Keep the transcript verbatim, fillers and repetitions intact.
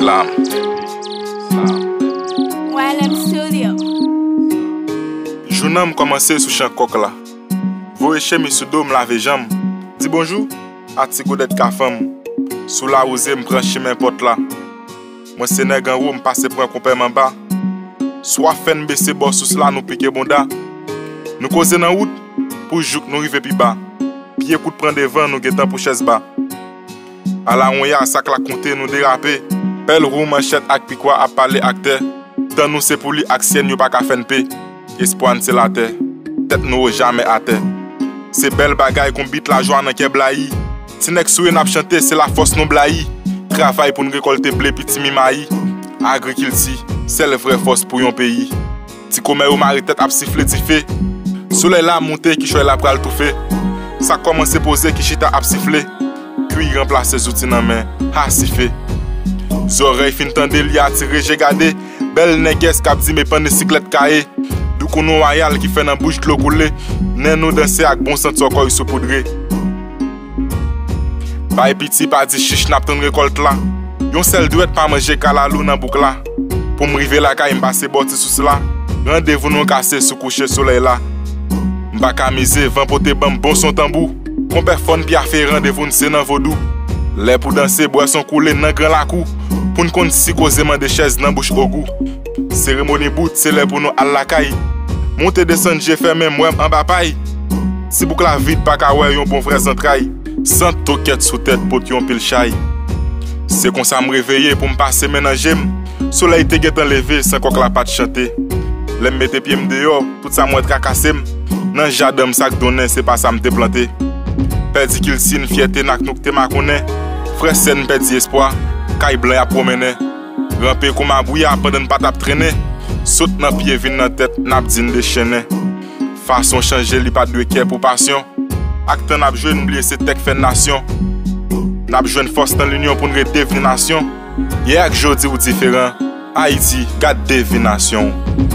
Slam. Slam. Y L M Studio. Jounen m kòmanse sou chan kòk la. Voye chemiz sou do m, lave jan m. Di bonjou a ti godet kafan m. Sou lawouze m pran chimen pòt la. Mwen se nèg anwo, m pase pran konpè m anba. Swa fè n bese bò sous la, nou pike bonda. Nou koze nan wout pou jouk nou rive pi ba. Pye kout pran devan, nou gentan pou chèz ba. Ala won ya, sa k la konte, nou derape. Pèl, wou, manchèt ak pikwa ap pale ak tè. Tan nou se pou li ak syèn, yo pa ka fè n pe. Espwa n se latè. Tèt nou wo, jamè atè. Se bèl bagay kon bit lajwa nan kè blayi. Ti nèg souri n ap chante, se lafòs nou blayi. Travay pou n rekòlte ble, pitimi, mayi. Agrikilti, sèl vrè fòs pou yon peyi. Ti komè yo mare tèt ap sifle dife. Solèy la moute, kichòy la pral toufe. Sa kòmanse poze ki chita ap sifle. Kwi ranplase zouti nan men, ha sife. Zòrèy fin tande, li atire je gade. Bèl nègès k ap di me pann siklèt kaye. Doukoun wayal ki fè nan bouch dlo koule. Nen nou danse ak bon sant sòkòy soupoudre. Bay piti pa di chich, n ap tann rekòlt la. Yon sèl dwèt pa manje kalalou nan bouk la. Pou m rive lakay, m pase bò ti sous la. Randevou nou kase sou kouche solèy la. M pa ka mize, van pote ban m bon son tanbou. Konpè fò n pyafe, randevou n se nan vodou. Lè pou danse, bwèson koule nan gran lakou. Pou n konn si koze mande chèz nan bouch ogou. Seremoni bout, se lè pou nou al lakay. Moute desann, je fèmen, m wè m anba pay. Ti bouk la vid, pa ka wè yon bon vrè zantray. Sant tokèt sou tèt, pot yon pil chay. Se konsa m reveye pou m pase men nan je m. Solèy te gentan leve, san kòk la pa t chante. Lè m mete pye m deyò, tout sa m wè trakase m. Nan jaden m, sa k donnen, se pa sa m te plante. Pèdi kilti n, fyète n ak nou k te makonnen. Frè sè n pèdi espwa, kay blan y ap pwomennen. Ranpe kou mabouya pandan n pa t ap trennen. Sot nan pye vin nan tèt, n ap di n dechennen. Fason chanje, li pa t dwe kè pou pasyon. Ak tan n ap jwe, n bliye se tè k fè n nasyon. N ap jwenn fòs nan linyon pou n redevni nasyon. Yè ak jodi w diferan. Ayiti, gad devinasyon w.